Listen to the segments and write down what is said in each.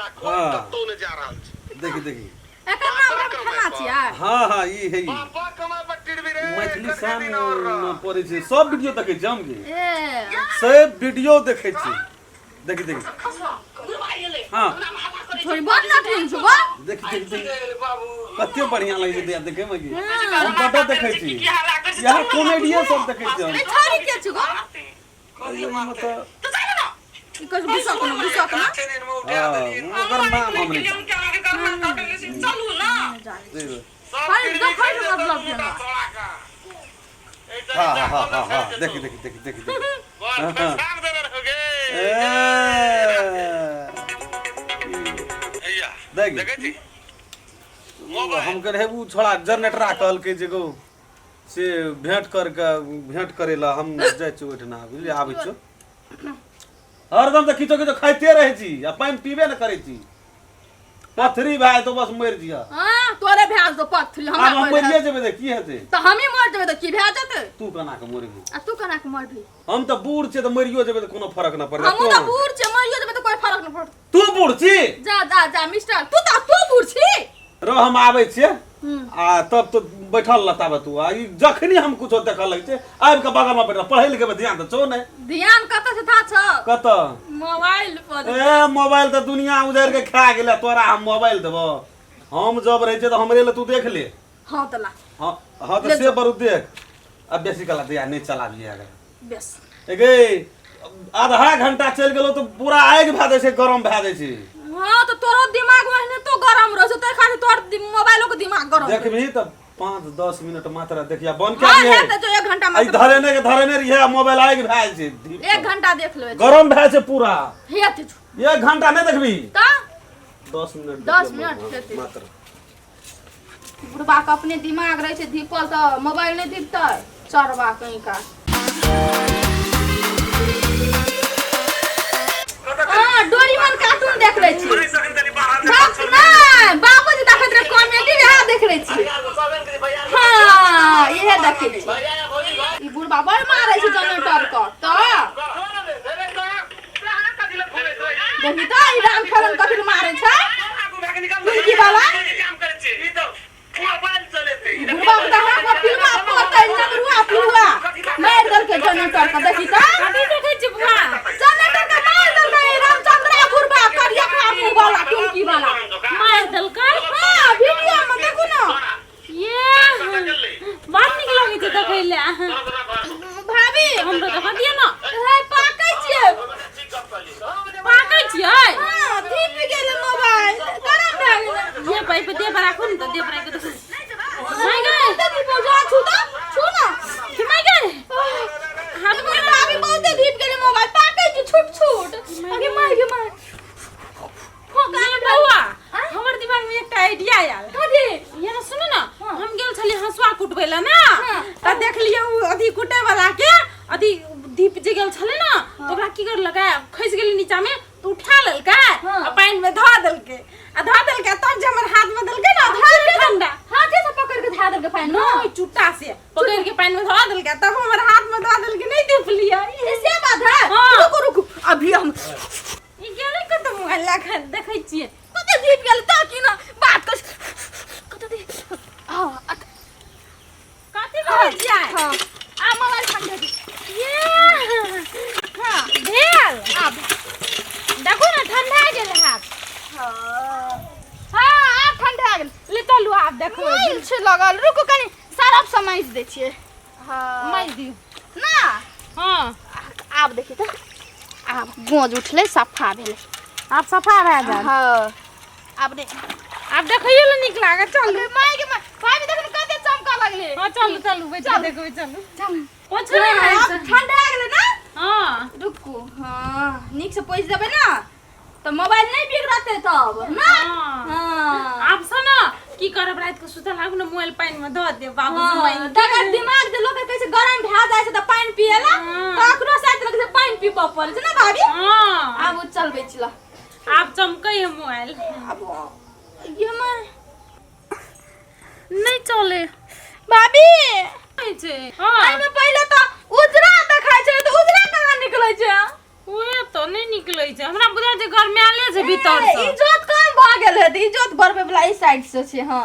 हाँ। देखी देखी एकर नाम रमखाना छियै हाँ हाँ ई है ई मैथिली शान पड़ै छै सब वीडियो देखै छी हम की ए सब वीडियो देखै छी देखी देखी हाँ छोरी बड़ नटुन छौ गो देखी देखी देखी कते बढ़िया लगै छै देखे मे की हम बड्ड देखै छी इएह कॉमेडिये सब देखै छी हम ए छोरी के छौ गो एहिमे तऽ ई कहै छै घुसक न घुसक न हाँ, ओकर नाम हम नहि जानै। खाली देखै के मतलब छै हमरा। हाँ हाँ हाँ हाँ हाँ देखी देखी देखी देखी देखी हाँ, हाँ। ए, देख हम कहे उ छोड़ा जनरेटरा कहलकै जे गो से भेंट करके भेंट करे ला हम जाइ छी ओहिठिना बुझलियै आबै छियौ हरदम तऽ किछो किछो खाइते रहै छी आ पानि पीबे ने करै छी पथरी भए जेतौ बस मरि जिया हाँ तोरे भए जेतौ पथरी आब हमरा हम कोइ मरिए भए- जेबै तऽ की हेतै तऽ हमही मरि जेबै तऽ की भए जेतै तू केना के मरबी आ तू केना के मरबी हम तऽ बूढ़ छियै तऽ मरियो जेबै तऽ कोनो फरक नहि पड़तै हमहूँ तऽ बूढ़ छियै मरियो जेबै तऽ कोइ फरक नहि पड़तै तू बूढ़ छी जा जा जा मिस्टर तू तऽ तू बूढ़ छी रह हम आबै छियै आ तब तो बैठल रहता तू आ ई जखनी हम कुछो देखऽ लगै छै आबि कऽ बगलमे बैठल पढ़ै लिखै पर ध्यान तऽ छौ नहि ध्यान कतऽ से था छौ कतऽ मोबाइल पर ए मोबाइल तऽ दुनिया उजाड़ि के खा गेलै तोरा हम मोबाइल देबो हम जब रहै छियै तऽ हमरे लए तू देख ले हाँ तऽ ला हाँ हाँ तऽ से बरू देख अब बेसी कला दिया नहि चलाबियै अगर बेस ए गे आधा घंटा चलि गेलो तऽ पूरा आगि भए जाइ छै गरम भए जाइ छै हाँ तऽ तोरो दिमाग ओहने तो गरम रहै छौ तै खातिर तोहर मोबाइलो के दिमाग गरम रहै। देखबही तऽ 5-10 मिनट मात्र देखिया बंद कए हाँ दिहे है तऽ जो एक घंटा आई मात्र धरेने के धरेने रहिए मोबाइल आगि भए जाइ छै धीप एक घंटा देख लेबै गरम भए जाइ छै पूरा हे ते छौ। एक घंटा नहि देखबही तऽ 10 मिनट 10 देखियै मिनट हेतै। मात्र बुढ़बा के अपने दिमाग रहै छै धीपल तऽ मोबाइल नहि धीपतै चढ़बा कहीं का हाँ डोरीमन कार्टून देख लै छी बाप नहि बाबूजी देखैत रहे कॉमेडी इएह देख लै छी हाँ इहे देखै छी ई बुढ़बा बड़ मारै छै जनरेटर के तऽ देखी तऽ ई राम खेलन कथी लए मारै छै तुलकी वाला बुढ़बा के तऽ हाथ में पिलुआ पड़तै नगरुआ पिलुआ मारि देलकै जनरेटर के देखी तऽ कथी देखै छी बुआ जनरेटर के मारि देलकै रामचंद्रा बुढ़बा करिया मुँह वाला टुनकी वाला मारि देलकै हाँ वीडियो में देखू ना ये बड़ नीक लगै छै देखै लए भाभी हमरो देखा दिअ ने हे पाकै छियै पाकै छियै हाँ धीप गेलै मोबाइल गरम भए गेलै ये पाइप दे पर राखू ने तऽ दे पर राखि देखू माय गए बहुते धीप जा छू तऽ छू ना माय गए हाथ में भाभी बहुते धीप गेलै मोबाइल पाकै छै छूट छूट अगे माय गे माय ये बौआ हमर दिमाग में एकटा आइडिया आयल कथी ये ना सुनू ना हम गेल छलियै हंसुआ कुटबै लए ना तऽ देखलियै ओ अथी कुटै वाला के अथी धीप जे गेल छलै ना तऽ ओकरा की करलकै खसि गेलै नीचा में तऽ उठा लेलकै आ पानि में धऽ देलकै आ धऽ देलकै तब जे हमर हाथ में देलकै ना तऽ ठंडा हाथे से पकड़ के धा देलकै पानि में नहि चुट्टा से पकड़ के पानि में धऽ देलकै तब हमर हाथ में धऽ देलकै नहि धीपलियै से बात है हाँ। रुकू रुकू अभी हम ई गेलै कतऽ मोबाइल लए कऽ देखै छियै कतऽ धीप गेल तऽ की ना बात कर कतऽ दी हाँ कथी करै छियै हाँ आ मोबाइल ठंडा दी ये हाँ भेल आब देखू ने ठंडा गेल हाथ हाँ आब ठंडा गेल ले चलू आब देखू मैल छै लगल रुकू कनि सरफ से माजि दै छियै हाँ मारि दियौ ना हाँ आब देखी तऽ आब गोज उठलै सफा भेलै आब सफा भए जायत हाँ आब नहि आब देखैयो लए नीक लागत चलू अरे माय के माय भाभी देखन कते चमकऽ लगलै हाँ चलू चलू बैठ के देखबै चलू चल पोछू नहि भाइ आब ठंडा गेलै ना हाँ रुकू हाँ नीक से पोछि देबै ना तऽ मोबाइल नहि बिगड़तै तब ना हाँ। हाँ आब से ना की करब राति के सुतल आबू ने मोबाइल पानि में धऽ देब बाबू से हाँ, मांगि के। तकर दिमाग जे लोक के कहै छै गरम भए जाइ छै तऽ पानि पियला हाँ। तऽ अखनो शायद लगै छै पानि पीबऽ पड़ै छै ना भाभी हाँ आब ओ चलबै छी ला आब चमकै है मोबाइल आब ये माय नहि चले भाभी नहि छै हाँ एहिमे पहिले तऽ उजरा देखाइ छै तऽ उजरा कहाँ निकलै छै उहे तो नहि निकलै छै हमरा बुझाइ छै गरमायले छै भीतर ए, से इजोत कम भऽ गेल है तऽ इजोत बढ़बै वाला ई साइड से छै हँ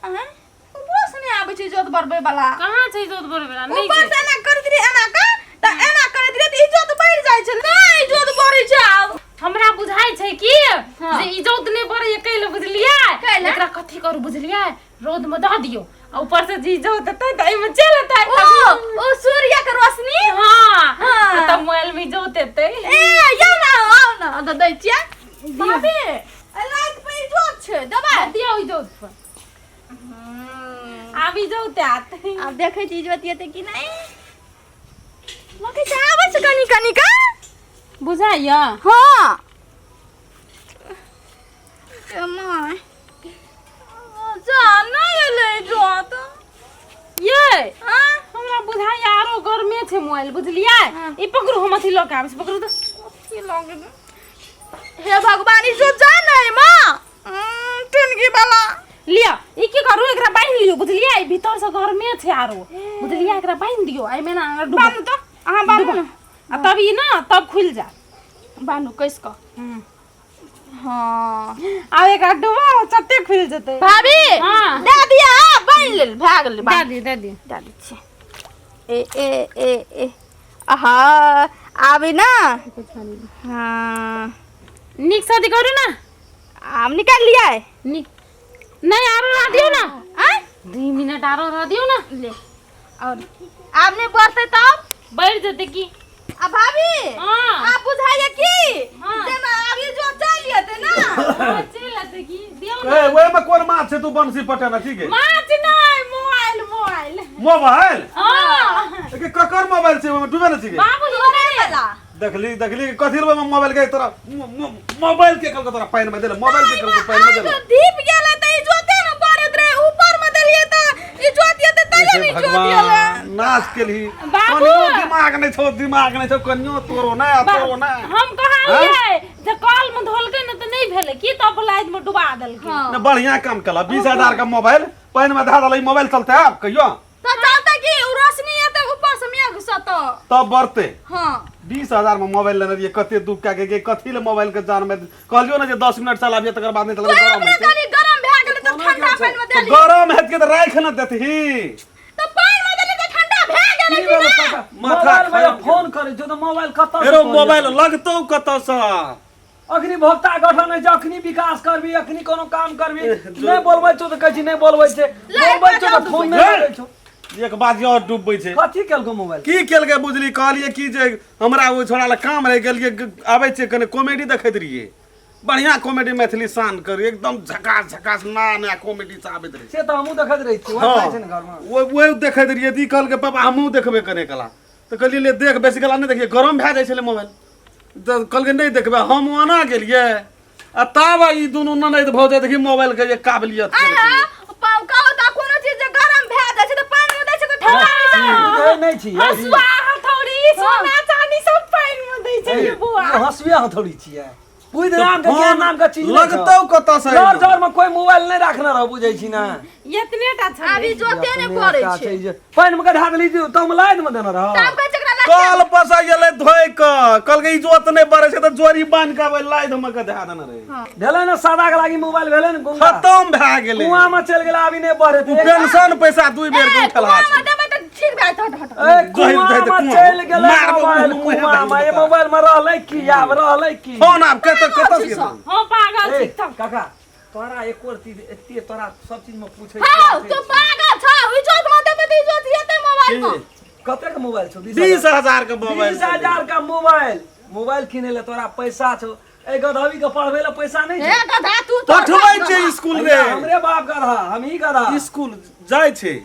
आँय ऊपरो से नहि आबै छै इजोत बढ़बै वाला कहाँ छै इजोत बढ़बै वाला नहि ऊपर छै से एना करैत रही एना का तऽ एना करैत रही तऽ इजोत बढ़ि जाइ छै नहि इजोत बढ़ै छै आब हमरा बुझाइ छै कि हाँ। जे इजोत नहि बढ़ैए कैले बुझलियै कैले? एकरा कथी करू बुझलियै रौद में दऽ दियौ आ ऊपर से जे इजोत एतै तऽ एहिमे चलि एतै ओ ओ सूर्य के रोशनी हाँ हाँ। आ तब मोबाइल में इजोत एतै ए या ना आउ ना तऽ दै छियै भाभी ए लाइट पे इजोत छै देबै दियौ इजोत पर आब इजोत आयत आब देखै छी इजोत एतै कि नहि लगै छै आबै छै कनि कनि का बुझाइया हाँ ए माय जा नहि एलै इजोत ये हाँ हमरा बुझाइया आरो गरमे छै मोबाइल बुझलियै हाँ। ई पकड़ू हम अथी लऽ के आबै छी पकड़ू तऽ की लगे हे भगवान इजोत जा नहि माँ टुनगी वाला लिअ ई की करू एकरा बान्हि लियौ बुझलियै ई भीतर से गरमे छै आरो बुझलियै एकरा बान्हि दियौ एहिमे ना अहाँ डुबो बान्हू तऽ अहाँ बान्हू ने आ तब ई ना तब खुलि जायत बान्हू कसि कऽ हँ आब एकरा डुबाउ चट्टे खुलि जेतै भाभी हाँ। दए दिअ बान्हि लेल भए गेलै दए बान्हि दियौ दए दियौ दए दै छियै ए ए ए ए आहा आबै ना हाँ नीक से अथी करू ना आब निकालि लियै नीक नहीं आरो रह दियौ ना आँय 2 मिनट आरो रह दियौ ना ले और आब नहि बढ़तै तब बढ़ि जेतै की आ भाभी हाँ। आब बुझाइए की हाँ। जेना आब ई जो चलि जेतै ना हाँ, चलि एतै की दियौ ना ए ओहिमे कोन माछ छै तू बंसी पटेने छी गे माछ नहि मोबाइल मोबाइल मोबाइल हाँ ए, ककर मोबाइल छै ओहिमे डूबे ने छी गे बाबू तोरे वाला देखली देखली कि कथी रे मोबाइल के तोरा मोबाइल के कल तोरा पानि में देले मोबाइल के कल पानि में देले दीप गेलै त ई जोते न बारत रहे ऊपर में देलियै त ई जोतिए त तैयो हे नहीं जोतिए भगवान नाश केलही बाबू! कनियो दिमाग नहीं छौ दिमाग नहीं छौ कनियो तोरो ना तोरो ना हम कहलियै जे कल में धोलकै ने तऽ नहि भेलै की तब लाइट में डुबा देलकै हां ने बढ़िया काम कला 20000 का मोबाइल पानि में धऽ देलै मोबाइल चलते आब कहियो त चलते की उ रोशनी एते ऊपर से मेघ से त तब बढ़ते हां 20000 में मोबाइल लेने रहियै कते दुख कए के गे कथी ले मोबाइल के जान में कहलियो ने जे 10 मिनट चलाबियै तकर बाद नहीं चलाबियै गरम अपने हेतै खाली गरम भए गेलै त ठंडा पानि में तऽ देलियै गरम हेतै तऽ राखि ने देतही त पानि में देलियै त ठंडा भए गेलै की भेलै काका? माथा मोबाइल में खराब फोन करै छौ तऽ मोबाइल कतऽ से एरो फोन मोबाइल जेतौ? लगतौ कतऽसँ अखनी भोक्ता गठन होइ छै अखनी विकास करबी अखनी कोनो काम करबी नहि बोलबै छौ तऽ कहै छी नहि बोलबै छै बोलबै छौ तऽ फोन नहि लगै छौ एक बात और डूबबै छै कथी केलको मोबाइल की केलकै बुझली कहलियै की जे हमरा ओहि छोड़ा लए काम रहि गेलियै आबै छियै कने कॉमेडी देखैत रहियै बढ़िया कॉमेडी मैथिली शान कर एकदम झकास झकास नया नया कॉमेडी से आबैत रहै से तऽ हमहूँ देखैत रहै छी वएह छै ने घरमे ओहि ओहि देखैत रहियै तऽ ई कहलकै पापा हमहूँ देखबै कने कला तऽ कहलियै ले देख बेसी कला नहि देखियै गरम भए जाइ छलै मोबाइल तऽ कहलकै नहि देखबै हम ओना गेलियै आ ताबे ई दुनू ननैद भौजाइ देखी मोबाइल के जे काबिलियत केलकै। कहू तऽ कोनो चीज जे गरम भए जाइ छै तऽ पानि मे दै छै तऽ ठंडा होइ छै बुझै नहि छी हसुआ हथौड़ी सोना चांदी सब पानि मे दै छै ये बौआ हसुए हथौड़ी छियै बुझ नाम के ज्ञान नाम के चीज नहि छौ। लगतौ कतऽ से लड़ जड़ में कोई मोबाइल नहीं रखने रहो बुझै छी ना एतने टा छलै अभी जोते नहि पड़ै छै पानि में गढ़ा देली तो हम लाइन में देने रहो तब कहै छै एकरा कल पसा गेलै धोइ कऽ कहलकै इजोत नहि बरै छै तऽ जोरी बान्हि कऽ आबै लाइध मे के धए देने रहै भेलै ने सादा के लागी मोबाइल भेलै ने गुंगा खतम भए गेलै कुआं में चलि गेलै अभी नहि बढ़े ओ पेंशन पैसा दुई बेर के उठल कुआं में देबै तऽ ठीक भए जायत हट हट ए गहिर कुआं जाइत में कुआं। चलि गेलै मारबो मोबाइल मुँहे कुआं में भागि ए जेतौ। मोबाइल में रहलै की आब रहलै की फोन आब कतऽ कतऽ से गेलै? हम पागल ए छी तब काका तोरा एको चीज एते तोरा सब चीज में पूछै हौ तू पागल छौ इजोत में देबै तऽ इजोत एतै मोबाइल में कतेक मोबाइल छौ 20000 के मोबाइल 20000 का मोबाइल मोबाइल किनै ले तोरा पैसा छौ ए गधवी के पढ़बै ले पैसा नहीं हे छौ गधा तू तोर पठबै बाप छै गधा। स्कूल रे हमरे बाप गधा हमही गधा स्कूल जाइ छै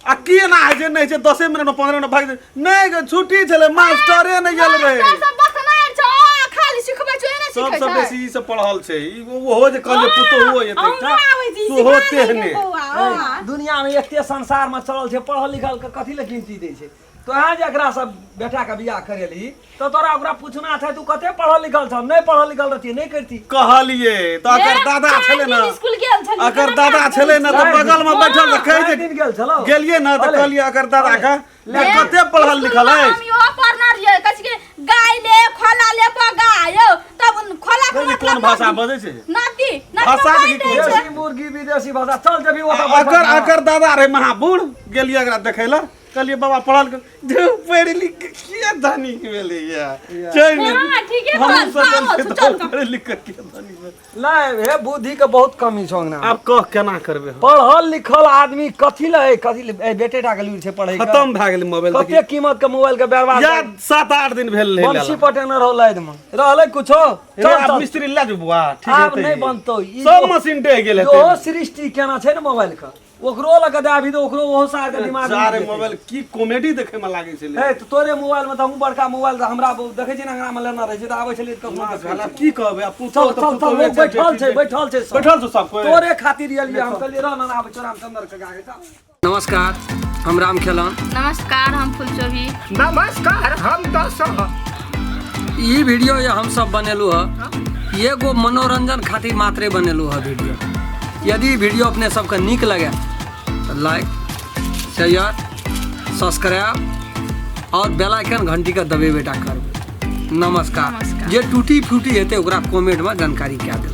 आ की एना होइ छै नहि छै दसे मिनट 15 मिनट भागि जाइ नहि गे, छुट्टी छलै मास्टरे नहि गेल रहै मास्टर सब बकनार छौ आ खाली सिखबै छौ एना सिखै सबसँ छै बेसी ई सब पढ़ल छै ई ओहो जे कहलियै पुतोहुओ एतै हमरो आबै छै सेहो सिखा देलकै तेहने बौआ ए, दुनिया में एते संसार में चलल छै पढ़ल लिखल के कथी ले गिनती दै छै तोहे जे एकरा सब बेटा के बियाह करेलही तऽ तोरा ओकरा पूछना छै तू कते पढ़ल लिखल छह नहि पढ़ल लिखल रहती नहि करती कहलियै तऽ अकर दादा छलै ने स्कूल गेल छलियै अकर दादा छलै ने तऽ बगल मे बैठल तऽ कहै चारि जे दिन गेल छलौ गेलियै ने तऽ अरे। कहलियै अकर दादा के जे कते पढ़ल लिखल स्कूलमे अछि हम इहो पढ़ने रहियै कहै छै कि गाय ले खोला ले बगा यौ तब खोला के कोन मतलब भाषा बजै छै नदी नदी भाषा में की पानि रहै छै। देशी मुर्गी विदेशी भाषा चल जबी ओतऽ बैठल अकर ना। अकर दादा रहे महाबूढ़ गेलियै एकरा देखै लए कहलियै बाबा पढ़ल धू पढ़ि लिख के किया धनिक भेलै या चल हाँ, ठीके हम कहल, सोचल पागल छौ, चल पढ़ि लिख के किया धनिक भेलै। नहीं हे बुद्धि के बहुत कमी छौ अंगना आब कह केना करबै हम? पढ़ल लिखल आदमी कथी लए कथी लए ए, बेटे टा के लूरि छै पढ़ै के खतम भए गेलै मोबाइल कते कीमत के मोबाइल के बर्बाद या 7-8 दिन भेल रहै बंसी पटेने रहो लाइद में रहलै कुछो रे, चल आब चल मिस्त्री लए जो बुआ ठीक आब हेतै नहि बनतौ ई सब जो- मशीन डहि गेल जो हेतै सृष्टि केना छै ने मोबाइल के ओकरो लग के दे अभी तो ओकरो ओहो सार के दिमाग में सारे जेतै। मोबाइल की कॉमेडी देखे में लागे छलै हे तऽ तोरे मोबाइल में तऽ हमहूँ बड़का मोबाइल तऽ हमरा देखै छी ने अंगना में लेने रहै छै तऽ आबै छलियै तऽ कखनो देखै साला छलियै। की कहबै आब पूछो चल तऽ चल चल पुतोहुए लोग बैठल छै बैठल छै सब। बैठल छौ सब कोइ तोरे खातिर एलियै हम कहलियै रह ना आबै छौ रामचंद्र के गाके चल नमस्कार हम राम खेलन नमस्कार हम फुलचोभी नमस्कार हम दशरथ ई वीडियो ये हम सब बनेलू है एगो मनोरंजन खातिर मात्रे बनेलू है वीडियो यदि वीडियो अपने सबके नीक लगे तो लाइक शेयर सब्सक्राइब और बेल आइकन घंटी के दबेबे टा करबै नमस्कार नमस्कार। जे टूटी फूटी हेतै ओकरा कमेंटमे जानकारी कए देबै।